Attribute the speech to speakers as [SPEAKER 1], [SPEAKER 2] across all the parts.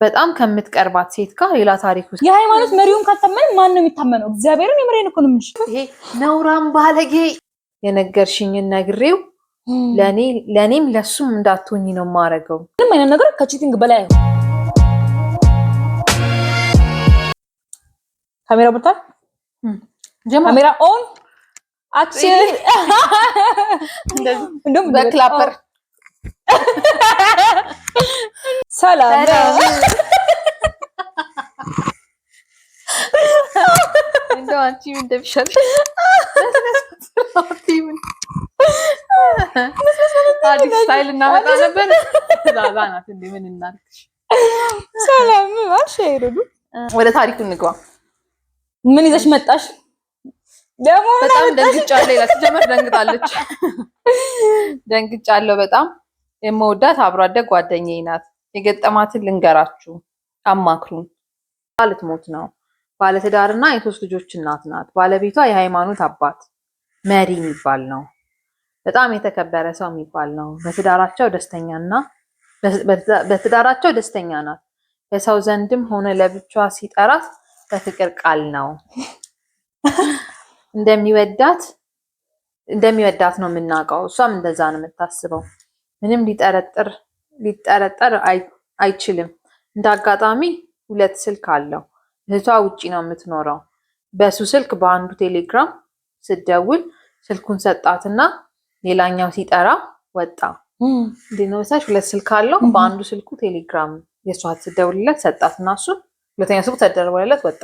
[SPEAKER 1] በጣም ከምትቀርባት ሴት ጋር ሌላ ታሪክ ውስጥ።
[SPEAKER 2] የሃይማኖት መሪውን ካልታመን ማን ነው የሚታመነው? እግዚአብሔርን የምሬን እኮ ነው የምልሽ።
[SPEAKER 1] ይሄ ነውራም ባለጌ የነገርሽኝን ነግሬው ለእኔም ለሱም እንዳትሆኝ ነው የማደርገው።
[SPEAKER 2] ምንም አይነት ነገር ከ cheating በላይ አይሆንም። ካሜራ ቦታ፣ ካሜራ on፣ action።
[SPEAKER 1] እንደውም በ clapper።
[SPEAKER 2] ሰላም።
[SPEAKER 1] እንደው አንቺ ምን እንደሚሻልሽ አዲስ style እናመጣ ነበር። ዛዛ ናት እንዴ? ምን እናድርግሽ?
[SPEAKER 2] ሰላም ማሽ አይረዱ።
[SPEAKER 1] ወደ ታሪኩ እንግባ።
[SPEAKER 2] ምን ይዘሽ መጣሽ ደግሞ?
[SPEAKER 1] በጣም ደንግጫለሁ ይላል። ሲጀመር ደንግጣለች። ደንግጫለሁ በጣም። የምወዳት አብሮ አደግ ጓደኛዬ ናት። የገጠማትን ልንገራችሁ፣ አማክሩን። ልትሞት ነው። ባለትዳርና የሶስት ልጆች እናት ናት። ባለቤቷ የሃይማኖት አባት መሪ የሚባል ነው። በጣም የተከበረ ሰው የሚባል ነው። በትዳራቸው ደስተኛ ናት። በሰው ዘንድም ሆነ ለብቻዋ ሲጠራት በፍቅር ቃል ነው። እንደሚወዳት እንደሚወዳት ነው የምናውቀው። እሷም እንደዛ ነው የምታስበው። ምንም ሊጠረጠር አይችልም። እንደ አጋጣሚ ሁለት ስልክ አለው። እህቷ ውጪ ነው የምትኖረው። በሱ ስልክ በአንዱ ቴሌግራም ስደውል ስልኩን ሰጣትና ሌላኛው ሲጠራ ወጣ። እንዴት ነው መሰለሽ? ሁለት ስልክ አለው። በአንዱ ስልኩ ቴሌግራም የእሷ ስደውልለት ሰጣትና እሱ ሁለተኛ ስልኩ ተደወለለት ወጣ።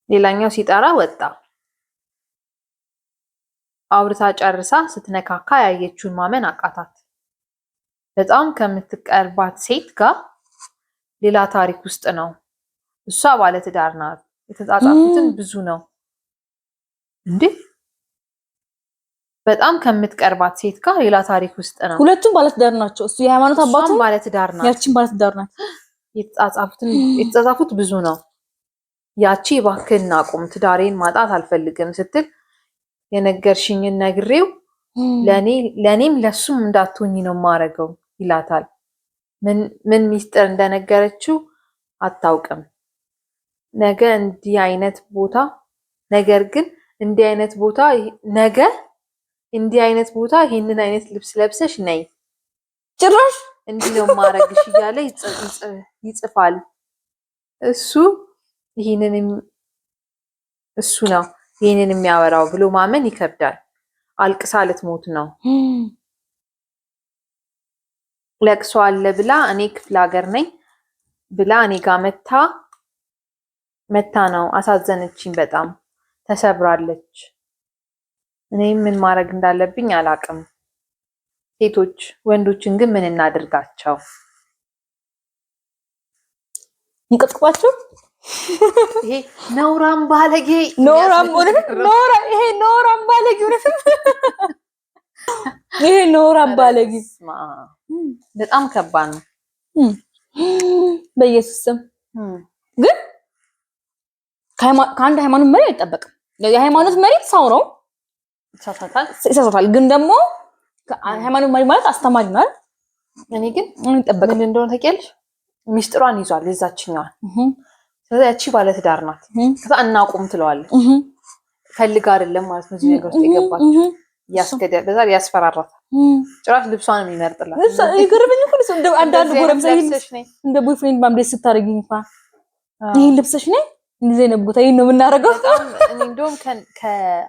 [SPEAKER 1] ሌላኛው ሲጠራ ወጣ። አውርታ ጨርሳ ስትነካካ ያየችውን ማመን አቃታት። በጣም ከምትቀርባት ሴት ጋር ሌላ ታሪክ ውስጥ ነው። እሷ ባለትዳር ናት። የተጻጻፉትን ብዙ ነው እንዴ? በጣም ከምትቀርባት ሴት ጋር ሌላ ታሪክ ውስጥ ነው።
[SPEAKER 2] ሁለቱም ባለትዳር ናቸው። እሱ የሃይማኖት አባቱ
[SPEAKER 1] እሷም ባለትዳር ናት።
[SPEAKER 2] ያቺን ባለትዳር ናት።
[SPEAKER 1] የተጻጻፉት ብዙ ነው። ያቺ እባክህን አቁም፣ ትዳሬን ማጣት አልፈልግም ስትል የነገርሽኝን ነግሬው ለእኔም ለሱም እንዳትሆኝ ነው የማደርገው ይላታል። ምን ሚስጥር እንደነገረችው አታውቅም። ነገ እንዲህ አይነት ቦታ ነገር ግን እንዲህ አይነት ቦታ ነገ እንዲህ አይነት ቦታ ይህንን አይነት ልብስ ለብሰሽ ነይ፣
[SPEAKER 2] ጭራሽ
[SPEAKER 1] እንዲህ ነው የማደርግሽ እያለ ይጽፋል። እሱ ይህንን እሱ ነው ይህንን የሚያወራው ብሎ ማመን ይከብዳል። አልቅሳ ልትሞት ነው። ለቅሶ አለ ብላ እኔ ክፍለ ሀገር ነኝ ብላ እኔ ጋር መታ መታ ነው። አሳዘነችኝ በጣም፣ ተሰብራለች። እኔም ምን ማድረግ እንዳለብኝ አላቅም። ሴቶች ወንዶችን ግን ምን እናድርጋቸው?
[SPEAKER 2] እንቀጥቅጣቸው።
[SPEAKER 1] ይሄ ነውራም ባለጌ።
[SPEAKER 2] ኖራም ኖራ ይሄ ኖራም ባለጌ፣ እውነትም ይሄ ኖራም ባለጌ።
[SPEAKER 1] በጣም ከባድ ነው።
[SPEAKER 2] በኢየሱስ ስም ግን ከአንድ ሃይማኖት መሪ አይጠበቅም። የሃይማኖት መሪ ሰው ነው፣
[SPEAKER 1] ይሳሳታል።
[SPEAKER 2] ይሳሳታል። ግን ደግሞ ሃይማኖት መሪ ማለት አስተማሪ ነው አይደል?
[SPEAKER 1] እኔ ግን
[SPEAKER 2] አይጠበቅም።
[SPEAKER 1] ምን እንደሆነ ታውቂያለሽ? ሚስጥሯን ይዟል የዛችኛዋን። ስለዚህ ያቺ ባለትዳር ናት። ከዛ እናቁም ትለዋለች። ፈልጋ አይደለም ማለት ነው እዚህ ነገር ውስጥ የገባችው። እያስገደ በዛ ያስፈራራታል። ጭራሽ ልብሷን የሚመርጥላት።
[SPEAKER 2] ይገርመኝ እኮ ነው። እንደ አንዳንድ ጎረምሳ እንደ boyfriend ማምዴት ስታደርጊ እንኳን ይሄን ልብሰሽ ነይ እንደዚህ አይነት ቦታ ይሄን ነው የምናደርገው።
[SPEAKER 1] እኔ እንደውም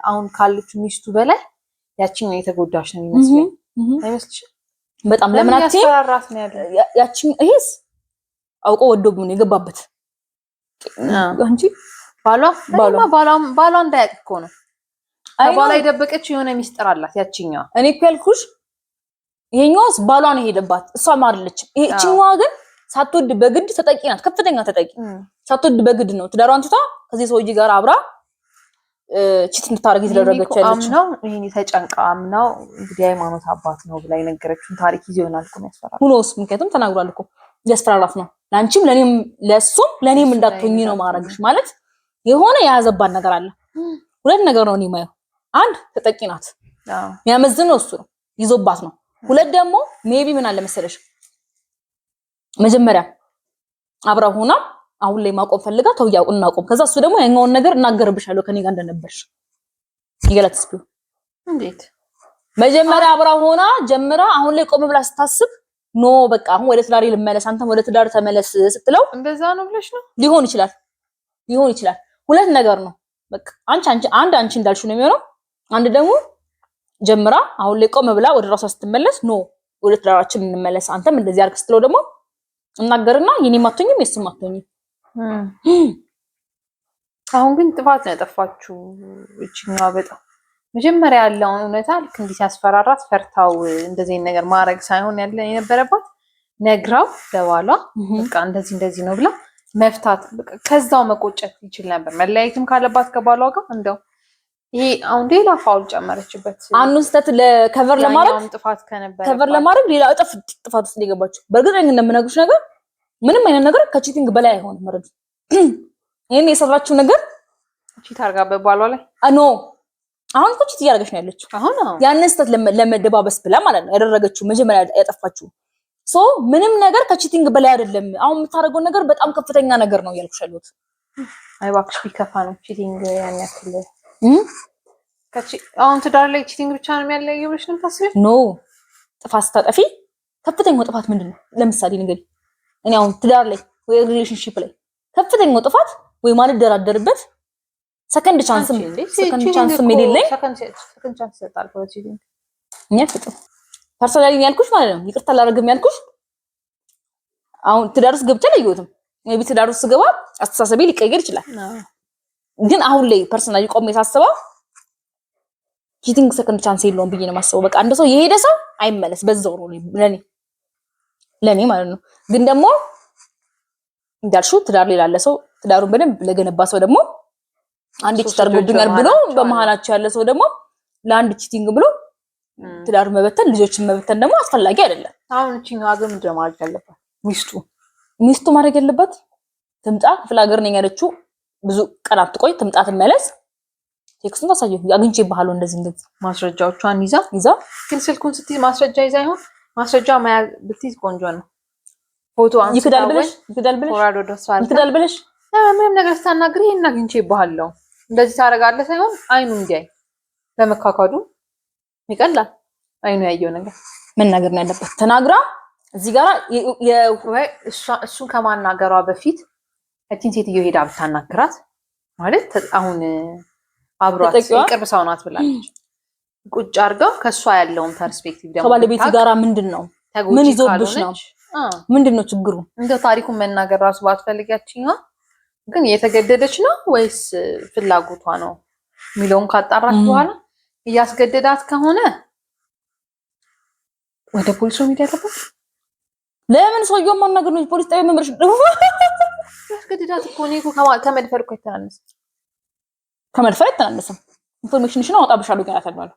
[SPEAKER 1] አሁን ካለችው ሚስቱ በላይ ያቺኛው የተጎዳች ነው የሚመስለኝ። አይመስልሽም?
[SPEAKER 2] በጣም። ለምን አትይም?
[SPEAKER 1] ያስፈራራት ነው ያለው።
[SPEAKER 2] ያቺን ይሄስ አውቆ ወዶ ነው የገባበት። አንቺ
[SPEAKER 1] ባሏ ባሏ እንዳያውቅ እኮ ነው። ከባሏ የደበቀችው የሆነ ሚስጥር አላት ያቺኛዋ።
[SPEAKER 2] እኔ እኮ ያልኩሽ ይሄኛውስ ባሏ ነው የሄደባት፣ እሷም አይደለችም። ይሄቺኛዋ ግን ሳትወድ በግድ ተጠቂ ናት፣ ከፍተኛ ተጠቂ። ሳትወድ በግድ ነው ትዳሯን ትታ ከዚህ ሰውዬ ጋር አብራ cheat እንድታደርግ የተደረገች ያለችው።
[SPEAKER 1] አምነው ይሄን ተጨንቃ አምነው እንግዲህ ሃይማኖት አባት ነው ብላ የነገረችውን ታሪክ ይዞ ይሆናል እኮ የሚያስፈራራት።
[SPEAKER 2] ሁኖስ ምክንያቱም ተናግሯል እኮ፣ እያስፈራራት ነው። ለአንቺም ለኔም ለሱም ለኔም እንዳትሆኚ ነው ማረግሽ ማለት የሆነ የያዘባት ነገር አለ። ሁለት ነገር ነው እኔ የማየው። አንድ ተጠቂ ናት፣ የሚያመዝነው እሱ ነው፣ ይዞባት ነው። ሁለት ደግሞ maybe ምን አለ መሰለሽ መጀመሪያ አብራ ሆና አሁን ላይ ማቆም ፈልጋ ተው እናቆም፣ ከዛ እሱ ደግሞ ያኛውን ነገር እናገርብሻለሁ ከኔ ጋር እንደነበርሽ ይገላትስ ቢሆን
[SPEAKER 1] እንዴት
[SPEAKER 2] መጀመሪያ አብራ ሆና ጀምራ አሁን ላይ ቆም ብላ ስታስብ no በቃ አሁን ወደ ትዳሬ ልመለስ፣ አንተም ወደ ትዳር ተመለስ ስትለው
[SPEAKER 1] እንደዛ ነው ብለሽ ነው?
[SPEAKER 2] ሊሆን ይችላል ሊሆን ይችላል። ሁለት ነገር ነው በቃ አንቺ አንቺ አንድ አንቺ እንዳልሽው ነው የሚሆነው። አንድ ደግሞ ጀምራ አሁን ላይ ቆም ብላ ወደ ራሷ ስትመለስ no ወደ ትዳራችን እንመለስ፣ አንተም እንደዚህ አድርግ ስትለው ደግሞ እናገርና የኔም አትሆኝም የሱም አትሆኝም።
[SPEAKER 1] አሁን ግን ጥፋት ነው ያጠፋችሁ እችኛዋ በጣም መጀመሪያ ያለውን እውነታ ልክ እንዲህ ሲያስፈራራት ፈርታው እንደዚህ ነገር ማድረግ ሳይሆን ያለ የነበረባት ነግራው ለባሏ በቃ እንደዚህ እንደዚህ ነው ብላ መፍታት፣ ከዛው መቆጨት ይችል ነበር። መለያየትም ካለባት ከባሏ ጋር እንደው ይሄ አሁን ሌላ foul ጨመረችበት።
[SPEAKER 2] አንዱን ስህተት ለ cover ለማድረግ
[SPEAKER 1] ጥፋት ከነበረ
[SPEAKER 2] cover ለማድረግ ሌላ እጥፍ ጥፋት ውስጥ ሊገባቸው። በእርግጠኝነት እንደምነግርሽ ነገር ምንም አይነት ነገር ከ cheating በላይ አይሆንም። መረዱ ይሄን የሰራችው ነገር
[SPEAKER 1] cheat አድርጋበት ባሏ ላይ
[SPEAKER 2] no አሁን እኮ cheat እያደረገች ነው ያለችው።
[SPEAKER 1] አሁን
[SPEAKER 2] ያንን ስህተት ለመደባበስ ብላ ማለት ነው ያደረገችው መጀመሪያ ያጠፋችው። so ምንም ነገር ከ cheating በላይ አይደለም። አሁን የምታደርገው ነገር በጣም ከፍተኛ ነገር ነው እያልኩሽ ያለሁት።
[SPEAKER 1] አይ እባክሽ ቢከፋ ነው cheating ያን ያክል። አሁን ትዳር ላይ cheating ብቻ ነው የሚያለያየው ብለሽ ነው የምታስቢው?
[SPEAKER 2] no ጥፋት ስታጠፊ ከፍተኛው ጥፋት ምንድን ነው? ለምሳሌ ንገሪኝ። እኔ አሁን ትዳር ላይ ወይ relationship ላይ ከፍተኛው ጥፋት ወይ ማልደራደርበት second chance ም second chance ም የሌለኝ
[SPEAKER 1] second chance ይሰጣል እኮ cheating።
[SPEAKER 2] እኛ ፍጥም personally ያልኩሽ ማለት ነው። ይቅርታ ላደርግም ያልኩሽ አሁን ትዳር ውስጥ ገብቼ አላየሁትም። maybe ትዳር ውስጥ ስገባ አስተሳሰቤ ሊቀየር ይችላል። ግን አሁን ላይ personally ቆሜ ሳስበው cheating second chance የለውም ብዬ ነው የማስበው። በቃ አንድ ሰው የሄደ ሰው አይመለስ፣ በዛው ነው ለኔ ለኔ ማለት ነው። ግን ደግሞ እንዳልሽው ትዳር ላይ ላለ ሰው፣ ትዳሩን በደንብ ለገነባ ሰው ደግሞ አንድ cheat አድርጎብኛል ብሎ በመሀላቸው ያለ ሰው ደግሞ ለአንድ cheating ብሎ ትዳሩን መበተን ልጆችን መበተን ደግሞ አስፈላጊ አይደለም።
[SPEAKER 1] አሁን እቺኛዋ ግን ምንድን ነው ማድረግ ያለባት? ሚስቱ
[SPEAKER 2] ሚስቱ ማድረግ ያለባት ትምጣ፣ ክፍለ ሀገር ነኝ ያለችው ብዙ ቀናት ትቆይ፣ ትምጣ፣ ትመለስ፣ text ኡን ታሳየው፣ አግኝቼብሃለሁ እንደዚህ እንደዚህ
[SPEAKER 1] ማስረጃዎቿን ይዛ
[SPEAKER 2] ይዛ
[SPEAKER 1] ግን ስልኩን ስትይዝ ማስረጃ ይዛ ይሆን? ማስረጃ መያዝ ብትይዝ ቆንጆ ነው። ፎቶ አንስታ
[SPEAKER 2] ይክዳል ብለሽ ይክዳል ብለሽ
[SPEAKER 1] forward ወደ እሷ አድርጋ
[SPEAKER 2] ይክዳል ብለሽ
[SPEAKER 1] ምንም ነገር ስታናግር ይሄን አግኝቼብሃለሁ እንደዚህ ታደርጋለህ ሳይሆን አይኑ እንዲያይ ለመካካዱ ይቀላል። አይኑ ያየው ነገር
[SPEAKER 2] መናገር ነው ያለባት። ተናግራ እዚህ ጋራ
[SPEAKER 1] ወይ እሱን ከማናገሯ በፊት እቺን ሴትዮ ሄዳ ብታናግራት ማለት አሁን አብሯት የቅርብ ሰው ናት ብላለች። ቁጭ አድርገው ከእሷ ያለውን perspective ደግሞ
[SPEAKER 2] ከባለቤቱ ጋራ ምንድን ነው ምን ይዞብሽ ነው ምንድን ነው ችግሩ?
[SPEAKER 1] እንደ ታሪኩን መናገር ራሱ ባትፈልግ ያችኛዋ ግን እየተገደደች ነው ወይስ ፍላጎቷ ነው የሚለውን ካጣራች በኋላ እያስገደዳት ከሆነ ወደ ፖሊሱ መሄድ ያለባት።
[SPEAKER 2] ለምን ሰውየው ማናገር ነው? ፖሊስ ጣቢያ መምረሽ
[SPEAKER 1] ያስገድዳት እኮ እኔ እኮ ከመድፈር እኮ አይተናነስም።
[SPEAKER 2] ከመድፈር አይተናነስም። information ሽን አወጣብሻለሁ ገና ተባለ።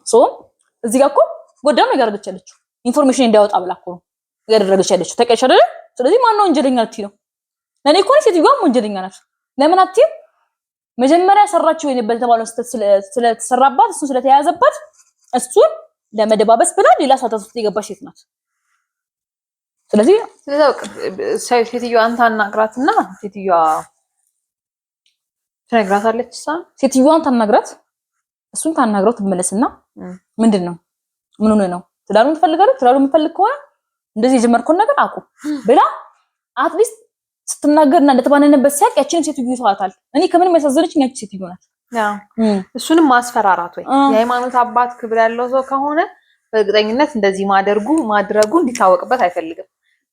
[SPEAKER 2] so እዚህ ጋር እኮ ጎዳም ነው ያደረገች ያለችው። information እንዳያወጣ ብላ እኮ ነው ያደረገች ያለችው። ታውቂያለሽ አይደለ? ስለዚህ ማነው ወንጀለኛ ልትይ ነው? ለእኔ እኮ ሴትዮዋም ወንጀለኛ ናት። ለምን አትይም? መጀመሪያ ሰራችው የተባለው ስህተት ስለተሰራባት እሱን ስለተያዘባት እሱን ለመደባበስ ብላ ሌላ ስህተት ውስጥ የገባች ሴት ናት። ስለዚህ
[SPEAKER 1] ሴትዮዋን ታናግራትና ሴትዮዋ ትነግራታለች። እሷ
[SPEAKER 2] ሴትዮዋን ታናግራት፣ እሱን ታናግረው ትመለስና ምንድን ነው ምን ሆነ ነው ትዳሩን ትፈልጋለች። ትዳሩን የምፈልግ ከሆነ እንደዚህ የጀመርከውን ነገር አቁም ብላ at least ስትናገርና እንደተባነነበት ሲያውቅ ያችንም ሴትዮ ይተዋታል። እኔ ከምንም ያሳዘነችኝ ያቺ ሴትዮ ናት።
[SPEAKER 1] እሱንም ማስፈራራት ወይ የሃይማኖት አባት ክብር ያለው ሰው ከሆነ በእርግጠኝነት እንደዚህ ማድረጉ እንዲታወቅበት አይፈልግም።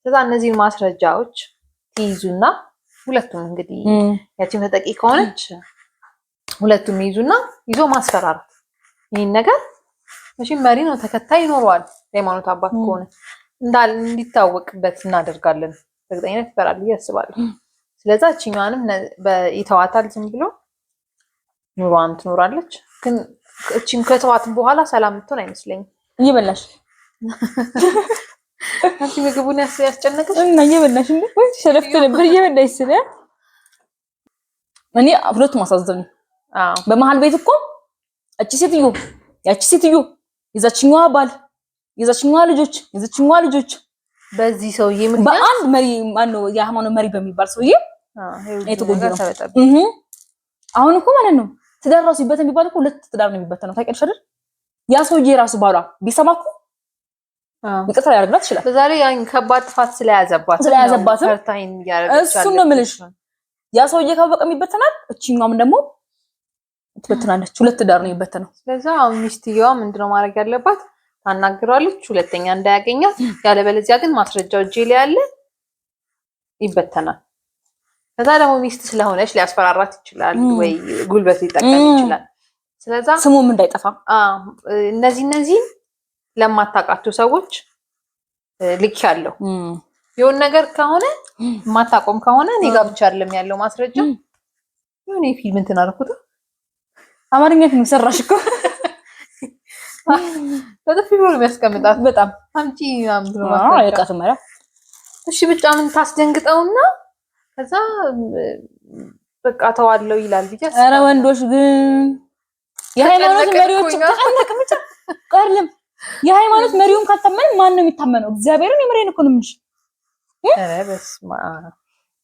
[SPEAKER 1] ስለዛ እነዚህን ማስረጃዎች ትይዙና ሁለቱም እንግዲህ ያቺም ተጠቂ ከሆነች ሁለቱም ይይዙና ይዞ ማስፈራራት። ይህን ነገር መቼም መሪ ነው፣ ተከታይ ይኖረዋል። የሃይማኖት አባት ከሆነ እንዲታወቅበት እናደርጋለን። በእርግጠኝነት ይፈራል ብዬ አስባለሁ። ስለዛ እችኛዋንም ይተዋታል፣ ዝም ብሎ ኑሯን ትኖራለች። ግን እቺም ከተዋትም በኋላ ሰላም የምትሆን አይመስለኝም።
[SPEAKER 2] እየበላሽ
[SPEAKER 1] አንቺ ምግቡን ያስጨነቀሽ
[SPEAKER 2] እና እየበላሽ እንዴ? ወይ ሸለፍቶ ነበር እየበላሽ ስለ እኔ ሁለቱም አሳዘኑኝ። በመሀል ቤት እኮ እቺ ሴትዮ ያቺ ሴትዮ የዛችኛዋ ባል የዛችኛዋ ልጆች የዛችኛዋ ልጆች
[SPEAKER 1] በዚህ ሰውዬ ምክንያት
[SPEAKER 2] በአንድ መሪ ማነው የሃይማኖት መሪ በሚባል ሰውዬ የተጎዱ ነው። አሁን እኮ ማለት ነው ትዳር ራሱ ይበተን የሚባል እኮ ሁለት ትዳር ነው የሚበተነው። ታውቂያለሽ አይደል? ያ ሰውዬ ራሱ ባሏ ቢሰማ እኮ ይቅርታ ሊያደርግላት ይችላል።
[SPEAKER 1] በዛ ላይ ያን ከባድ ጥፋት ስለያዘባትም
[SPEAKER 2] እሱን ነው የምልሽ። ያ ሰውዬ ካወቀም ይበተናል፣ እችኛዋም ደግሞ ትበትናለች። ሁለት ትዳር ነው የሚበተነው።
[SPEAKER 1] ስለዛ አሁን ሚስትየዋ ምንድነው ማድረግ ያለባት? ታናግረዋለች፣ ሁለተኛ እንዳያገኛት። ያለበለዚያ ግን ማስረጃው እጄ ላይ ያለ ይበተናል። ከዛ ደግሞ ሚስት ስለሆነች ሊያስፈራራት ይችላል ወይ ጉልበት ሊጠቀም ይችላል። ስለዛ
[SPEAKER 2] ስሙም እንዳይጠፋ
[SPEAKER 1] እነዚህን ለማታውቃቸው ሰዎች ልክ ያለው የሆነ ነገር ከሆነ የማታቆም ከሆነ እኔ ጋር ብቻ አይደለም ያለው ማስረጃ። የሆነ የፊልም እንትን አደረኩት።
[SPEAKER 2] አማርኛ ፊልም ሰራሽ እኮ
[SPEAKER 1] በጥፊ ብሎ ነው የሚያስቀምጣት።
[SPEAKER 2] በጣም
[SPEAKER 1] አምጪ ምናምን ብሎ ማስረጃ።
[SPEAKER 2] አይቃትም። ኧረ
[SPEAKER 1] እሺ ብቻ ምን ታስደንግጠውና ከዛ በቃ ተዋለው ይላል ብዬ
[SPEAKER 2] ኧረ ወንዶች ግን የሃይማኖት መሪዎች ተጨነቅ ብቻ ቀርልም የሃይማኖት መሪውን ካልታመነ ማን ነው የሚታመነው? እግዚአብሔርን የምሬን እኮ ነው የምልሽ።
[SPEAKER 1] ኧረ በስመ አብ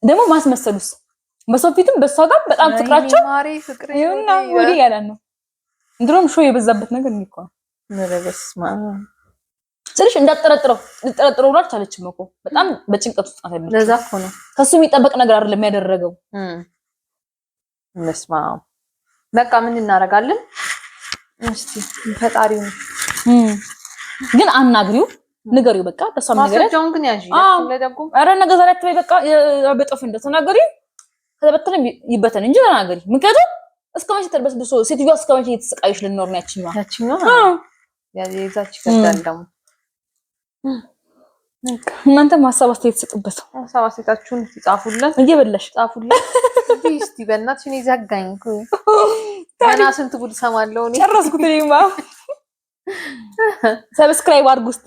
[SPEAKER 2] ደግሞ ማስመሰሉስ በሰው ፊትም በእሷ ጋር በጣም ፍቅራቸው ይሁንና ወዲህ ያለ ነው። ድሮም show የበዛበት ነገር እኮ ነው።
[SPEAKER 1] ኧረ በስመ አብ
[SPEAKER 2] ስልሽ እንዳትጠረጥረው ልጠረጥረው ብላ አልቻለችም እኮ በጣም በጭንቀት ውስጥ ናት ያለችው።
[SPEAKER 1] ለዛ እኮ ነው
[SPEAKER 2] ከሱ የሚጠበቅ ነገር አይደለም ያደረገው።
[SPEAKER 1] በስመ አብ በቃ ምን እናደርጋለን? እስቲ ፈጣሪው
[SPEAKER 2] ግን አናግሪው፣ ንገሪው። በቃ ለሷም ንገሪያት።
[SPEAKER 1] ማስረጃውን ግን ያዢ።
[SPEAKER 2] ኧረ ነገ ዛሬ አትበይ። በቃ በጦፍ እንደተናገሪ ከተበተነ ይበተን እንጂ ተናገሪ። ምክንያቱም እስከ መቼ ተርበስብሶ ሴትዮዋ እስከ መቼ እየተሰቃየች ልኖር ነው? ያችኛዋ
[SPEAKER 1] ያችኛዋ የዛች ይከብዳል ደግሞ።
[SPEAKER 2] እናንተም ሀሳብ አስተያየት ስጡበት።
[SPEAKER 1] ሀሳብ አስተያየታችሁን ጻፉልን፣
[SPEAKER 2] እየበላሽ
[SPEAKER 1] ጻፉልን። እስቲ በእናትሽ እኔ ዘጋኝ እኮ ገና ስንት ጉድ እሰማለሁ እኔ።
[SPEAKER 2] ጨረስኩት እኔማ። Subscribe አድርጉ እስቲ።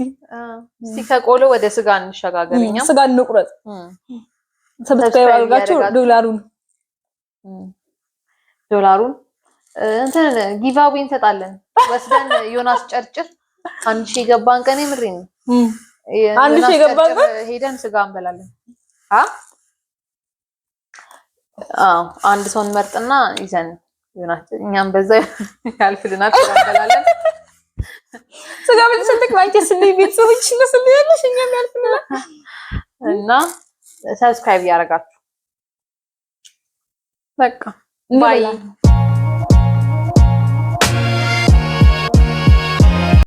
[SPEAKER 1] እስቲ ከቆሎ ወደ ስጋ እንሸጋገር። እኛም
[SPEAKER 2] ስጋ እንቁረጥ። Subscribe አድርጋችሁ ዶላሩን
[SPEAKER 1] ዶላሩን እንትን giveaway እንሰጣለን ወስደን ዮናስ ጨርጭር 1000 የገባን ቀን የምሬን ነው።
[SPEAKER 2] 1000 የገባን ቀን
[SPEAKER 1] ሄደን ስጋ እንበላለን። አዎ አንድ ሰውን መርጥና ይዘን ዮናስ እኛም በዛ ያልፍልናል፣ ስጋ እንበላለን።
[SPEAKER 2] ስጋ ብንሰጥቅ ባንቺ ስንይ ቤተሰቦች ስለስልያለሽ እኛም ያልፍልናል።
[SPEAKER 1] እና subscribe እያደረጋችሁ በቃ bye።